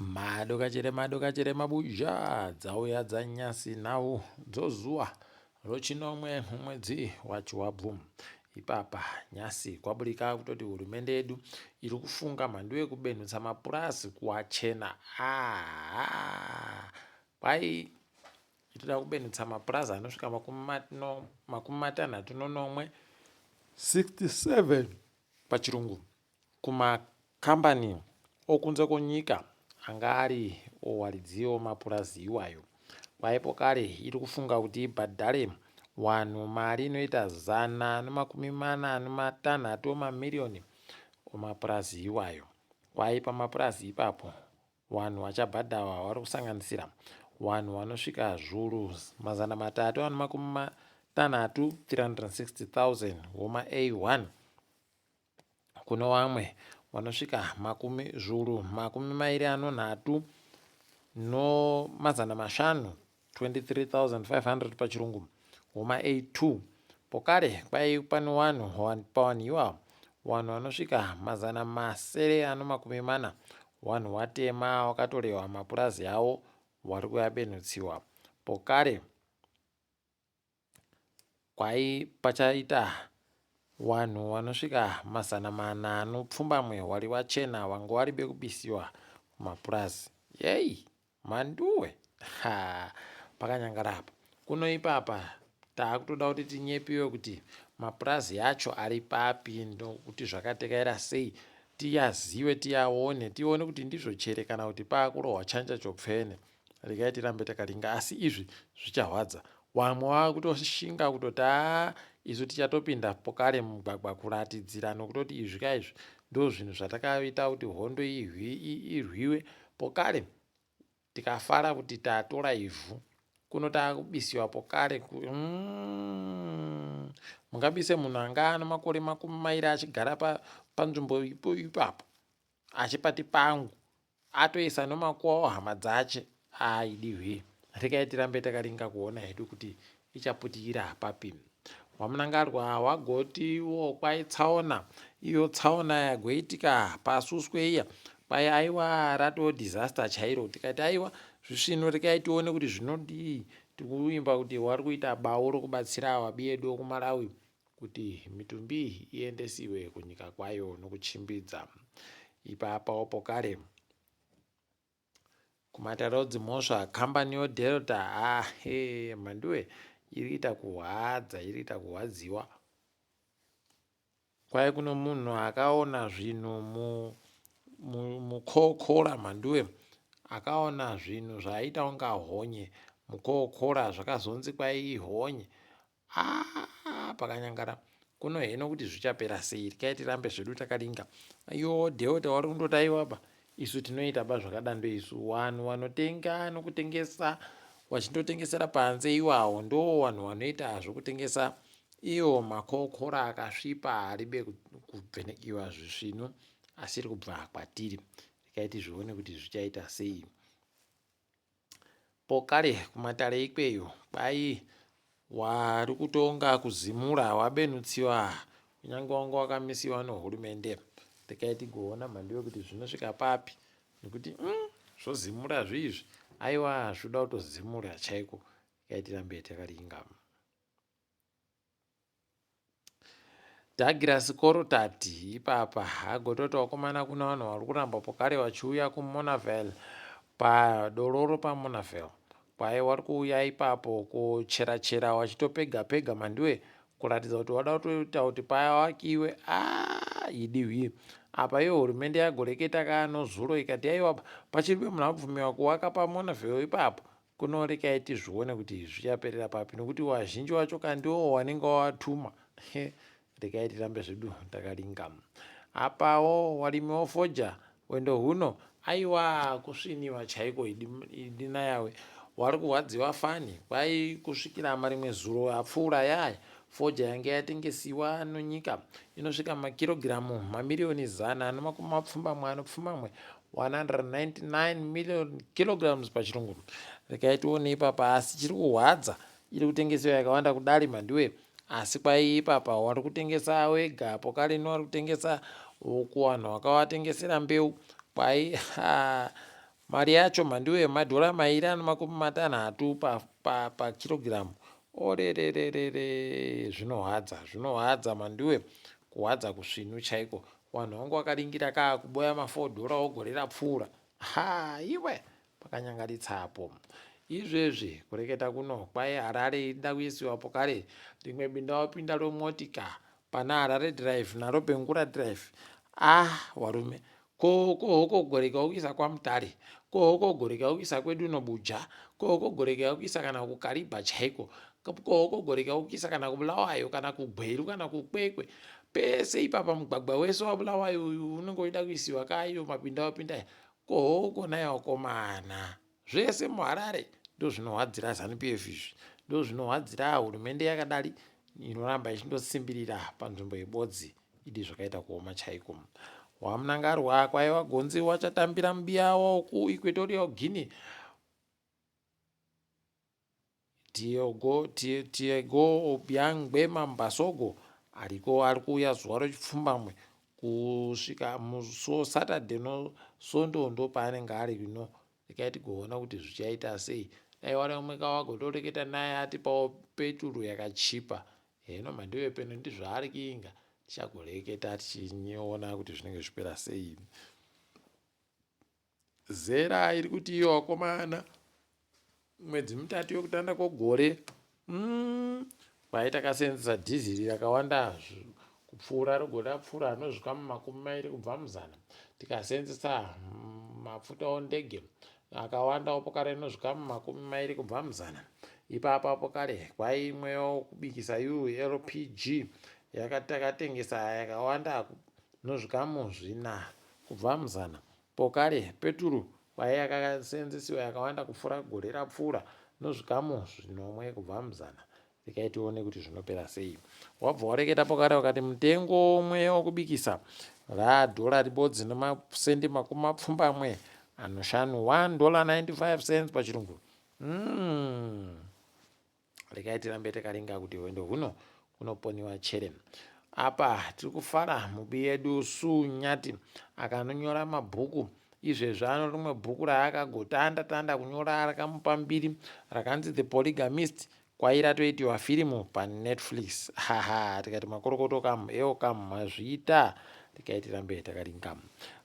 Madokachere madokachere mabuzha dzauya dzanyasi nhau dzozuva rochinomwe mumwedzi waChivabvu. Ipapa nyasi kwaburika kutoti hurumende yedu iri kufunga mhandu yekubenhutsa mapurazi kuwachena. Ah, kwai itoda kubenhutsa mapurazi anosvika 67 67 pachirungu kumakambani okunze kwenyika anga ari owaridzi omapurazi iwayo. Kwaipo kare iri kufunga kuti ibhadhare wanhu mari inoita 146 omamiriyoni omapurazi iwayo. Kwai pamapurazi ipapo wanhu wachabhadhawa wari kusanganisira wanhu wanosvika zvuru 360 360,000 woma A1 Kune wamwe wanosvika makumi zvuru 23 no500 23,500 pachirungu homa A2 pokare kwai pane wanhu pawanhu iwawo wanhu wanosvika 640 wanhu watema wakatorewa mapurazi awo wari kuyabenutsiwa pokare Kwai pachaita wanhu wanosvika 400 wari wachena wange waribe kubisiwa kumapurazi. Yei mhanduwe ha pakanyangara apa. Kuno ipapa taakutoda kuti tinyepiwe kuti mapurazi acho ari papi nokuti zvakatekaira sei tiyaziwe tiyaone tione kuti ndizvo chere kana kuti paakurohwa chanja chopfene. Regai tirambe takaringa asi izvi zvichahwadza. Wamwe wava kutoshinga kutoti haa isu tichatopinda pokare mumugwagwa kuratidzira nokutoti izvi ka izvi ndozvinhu zvatakaita kuti hondo irwiwe pokare tikafara kuti tatora ivhu kuno taakubisiwa pokare mm, mungabise munhu anga ano makore 20 achigara panzvimbo ipapo achipati pangu Atoisa nomakuwa ohama dzache aaidihwi. Rekai tirambe takaringa kuona hedu kuti ichaputikira papi. WaMnangarwa wagotiwo kwai tsaona iyo tsaona yagoitika paSuswe iya kwai aiwa ratoo disaster chairo tikati aiwa zvisvinu rekai tione kuti zvinodii tikuimba kuti wari kuita bawo rokubatsira awabi edu okuMalawi kuti mitumbi iyi iendesiwe kunyika kwayo nokuchimbidza. Ipapawo pokare kumatare odzimhosva kambani yoDelta ah, he, mhanduwe iri kuita kuhwadza iri kuita kuhwadziwa. Kwai kuno munhu akaona zvinhu mukokora mhanduwe akaona zvinhu zvaaita kunga honye mukokora zvakazonzi kwai ihonye Ah, pakanyangara kuno heno kuti zvichapera sei rikai tirambe zvedu takaringa iyo delta wari kundoti aiwa ba isu tinoita ba zvakadando isu wanhu wanotenga nokutengesa wachindotengesera panze iwawo ndo wanhu wanoita zvokutengesa iwo makokora akasvipa aribe kubvenekiwa zvisvinu asiri kubva kwatiri rekai tizvione kuti zvichaita sei Pokare kumatare ikweyo kwai wari kutonga kuzimura wabenutsiwa kunyange wanga wakamisiwa nohurumende. Rekai tigoona mhandu yekuti zvinosvika papi nekuti mm, zvozimura zviizvi aiwa zvoda kutozimura chaiko. Rekai tirambe takaringa. Douglas Korotati ipapa agototi vakomana kuna vanhu vari kuramba pokare vachiuya kuMonavel padororo paMonavel kwaye wari kuuya ipapo kuchera chera wachitopega pega mandiwe kuratidza kuti wada kutoita kuti pavakiwe ah, idihwi apa iyo hurumende yagoreketa kanozuro ikati aiwa pachiri pemunhu abvumiwa kuwaka paMonavel ipapo Kuno rekai tizvione kuti zvichaperera papi nokuti wazhinji wacho ka ndiwo wanenge wawatuma. Rekai tirambe zvedu takaringa. Apawo warimi wofoja wendo huno aiwa kusviniwa chaiko idina yawe wari kurwadziwa fani kwai kusvikira marimwe zuro apfuura yaya foja yange yatengesiwa nonyika inosvika makirogiramu mamiriyoni 197 199 million kilograms pachirungu rekai tione ipapa asi chiri kuhwadza iri kutengesewa yakawanda kudari mhandiwe asi kwai ipapa wari kutengesa wega apo kare ino wari kutengesa kuvanhu vakawatengesera mbeu kwai ha Mari yacho mhanduwe madhora mairi ane 30 pakirogiramu. Orerererere, zvinohwadza, zvinohwadza mhanduwe, kuhwadza kusvinu chaiko. Vanhu vangu vakaringira kaa kuboya ma4 dhora ogore rapfuura. Ha, iwe, pakanyangaritsa apo. Izvezvi kureketa kuno kwai Harare irida kuisiwa pokare rimwe binda wapinda romotika pana Harare Drive naRobengura Drive. Ah, warume, kohoko goreka kuisa kwaMutare, kohoko goreka kuisa kwedu noBuja, kohoko goreka kuisa kana kuKaribha chaiko, kohoko goreka kuisa kana kuBulawayo kana kuGweru kana kuKwekwe. Pese ipapa mugwagwa wese waBulawayo uyu unenge uchida kuisiwa kaiyo mapinda wapinda kohoko naye wakomana. Zvese muHarare ndozvinohwadzira ZANU PF izvi, ndozvinohwadzira hurumende yakadari inoramba ichindosimbirira panzvimbo yebodzi. Idi zvakaita kuoma chaiko. WaMnangagwa kwaiva gonzi wachatambira mubiya wokuEquatorial Guinea Teodoro Obiang Nguema Mbasogo ariko ari kuuya zuva rechipfumbamwe kusvika musi weSaturday noSondo ndopaanenge ari ino. Regai tigoona kuti zvichaita sei. Dai wari umwe kawagotoreketa naye atipawo peturu yakachipa. Heno mhandiwe peno ndizvaari kuinga. Tichagoreketa tichiona kuti zvinenge zvichipera sei. Zera iri kuti iyo wakomana mwedzi 3 yokutanda kwegore kwai takasenzesa dhiziri rakawanda kupfuura regore rapfuura anosvika mu20 kubva muzana. Tikasenzesa mafuta ondege akawandawo pokare anosvika mu20 kubva muzana. Ipapapo kare kwai imwewo kubikisa LPG yakatengesa yakawanda inosvika mu4 kubva muzana. Pokare peturu kwai yakasenzesiwa yakawanda kupfuura gore rapfuura inosvika mu7 kubva muzana. Regai tione kuti zvinopera sei. Wabva wareketa pokare wakati mutengo umwe wokubikisa radhora ribodzi nemasendi 75, $1.95 pachirungu. Regai tirambe takaringa kuti hwendo huno kunoponiwa chere. Apa tiri kufara mubi yedu Sunyati akanonyora mabhuku. Izvezvi ano rimwe bhuku raakagotanda tanda kunyora rakamupa mbiri rakanzi The Polygamist. Kwai ratoitiwa firimu paNetflix. Haha, tikati makorokoto kamu ewo kamu mazviita. Regai tirambe takaringa.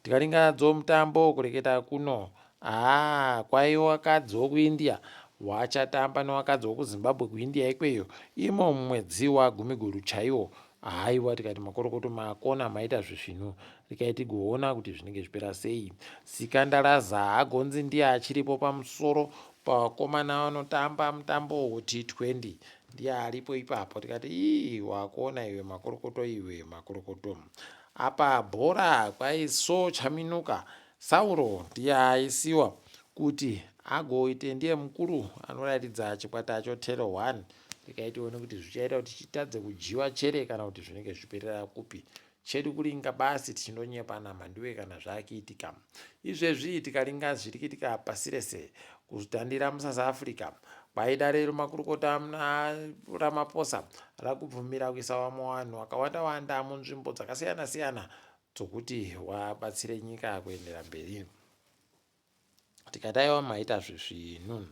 Tikaringa nadzo mutambo kureketa kuno. Haa, kwai wakadzi wokuIndia wachatamba newakadzi wokuZimbabwe kuIndia ikweyo imo mumwedzi waGumiguru chaiwo. Haiwa, tikati makorokoto makona maita zvisvinu. Regai tigoona kuti zvinenge zvipera sei. Sikandaraza agonzi ndiye achiripo pamusoro pavakomana vanotamba mutambo weT20, ndiye aripo ipapo. Tikati ii wakona iwe, makorokoto iwe, makorokoto. Apa bhora kwai so Chaminuka Sauro ndiye aisiwa kuti agoite ndiye mukuru anoratidza chikwata choTelo 1. Regai tione kuti zvichaita kuti chitadze kudyiwa chere kana kuti zvinenge zvichiperera kupi. Chedu kuringa basi tichindonyepana mhanduwe kana zvakiitika. Izvezvi tikaringa zviri kuitika pasi rese kutandira muSouth Africa kwaida rero makurukota Ramaphosa rakubvumira kuisa vamwe vanhu vakawanda wanda munzvimbo dzakasiyana siyana dzokuti wabatsire nyika kuendera mberi. Tikati aiwa maita zvisvinu.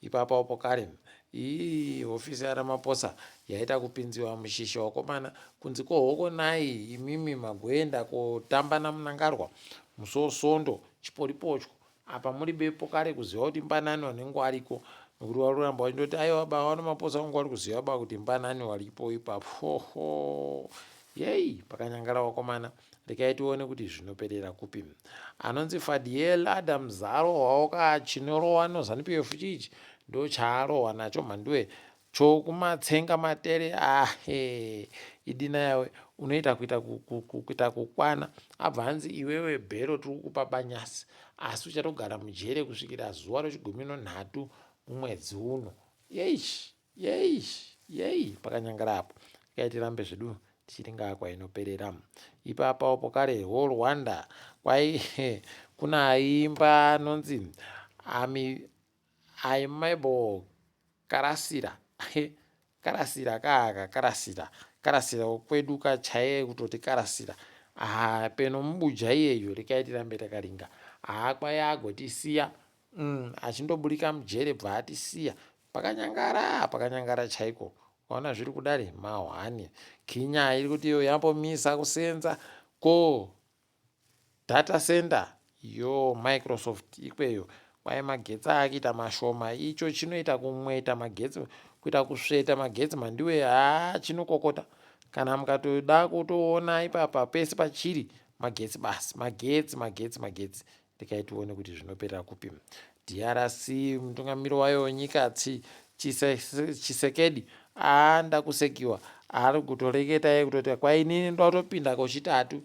Ipapo kare ii hofisi yaRamaphosa yaita kupinziwa mushisha wakomana kunzi kohokonai imimi magoenda kotamba naMnangagwa musi weSondo chiporipochwo. Apa muri bepo kare kuziva kuti mbanani vanenge variko nokuti vari kuramba vachindoti aiwa baba vanomaposa vangu vari kuziva ba kuti mbanani varipo ipapo. Hoho yei pakanyangara wakomana. Regai tione kuti zvinoperera kupi. Anonzi Fadiel Adams arohwawo ka chinorohwa noZANU PF chichi ndo chaarohwa nacho mhanduwe chokumatsenga matere. Ahe, idina yawe unoita kuita kukwana. Abva anzi iwewe bhero tiri kukupa banyasi asi uchatogara mujere kusvikira zuva rechigumi 3 mumwedzi uno. Yeish yeish yei, pakanyangara apo. Regai tirambe zvedu tichiringa kwainoperera. Ipapawo pokare Rwanda kwai kuna aimba anonzi Aimable Karasira. Karasira kaaka Karasira, Karasira kwedu kachaiye kutoti Karasira. Ah, peno mubuja iyeyo. Regai tirambe takaringa. Haa kwai agotisiya umm achindoburika mujere bva atisiya. Pakanyangara pakanyangara chaiko. Ukaona zviri kudari mahwani. Kinya iri kuti iyo yambomisa kusenza ko data center yo Microsoft ikweyo kwai magetsi akuita mashoma icho chinoita kumweta magetsi kuita kusveta magetsi mandiwe haa chinokokota kana mukatoda kutoona ipapa pese pachiri magetsi basi magetsi magetsi magetsi rekai tione kuti zvinoperera kupi drc mutungamiri wayo wenyika chisekedi aanda kusekiwa ari kutoreketa iye kutoti kwainini ndotopinda kochitatu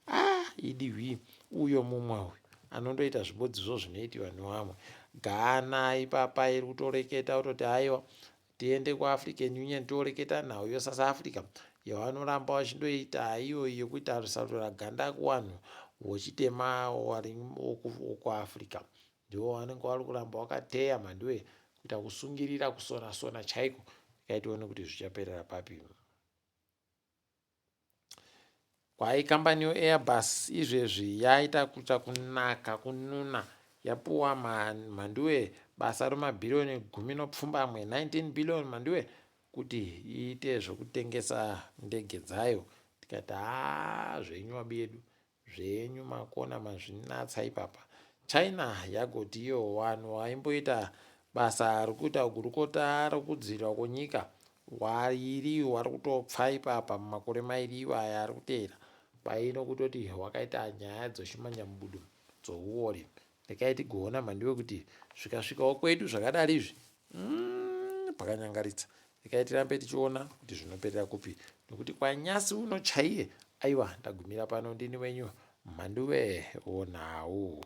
ah, idi hwi uyo mumwe uyu anondoita zvibodzizvo zvinoitiwa newamwe Ghana ipapa iri kutoreketa kutoti haiwa Tiende kuAfrican Union toreketa nhau yoSouth Africa yavanoramba vachindoita iyoyi yekuita rusarura ganda kuvanhu vochitema vari wokuAfrica. Ndivo vanenge vari kuramba vakateya mhanduwe kuita kusungirira kusona sona chaiko. Regai tione kuti zvichaperera papi. Kwai kambani yoAirbus izvezvi yaita kuita kunaka kununa yapuwa mhanduwe basa remabhiriyoni gumi nopfumbamwe 19 billion mhanduwe kuti iite zvekutengesa ndege dzayo tikati haa zvenyu wabiyedu Zvenyu makona mazvinatsa ipapa. China yagoti iyo vanhu vaimboita basa rekuita gurukota rekudzivirirwa kwenyika wairi wari kutopfa ipapa mumakore mairi iwaya ari kuteera paino kutoti wakaita nyaya dzochimanyamubudo dzouwori. Rekai tigoona mhandiwe kuti zvikasvikawo kwedu zvakadari izvi mm, pakanyangaritsa. Rekai tirambe tichiona kuti zvinoperera kupi nokuti kwanyasi uno chaiye aiwa ndagumira pano ndini wenyu mhanduwe wonhau.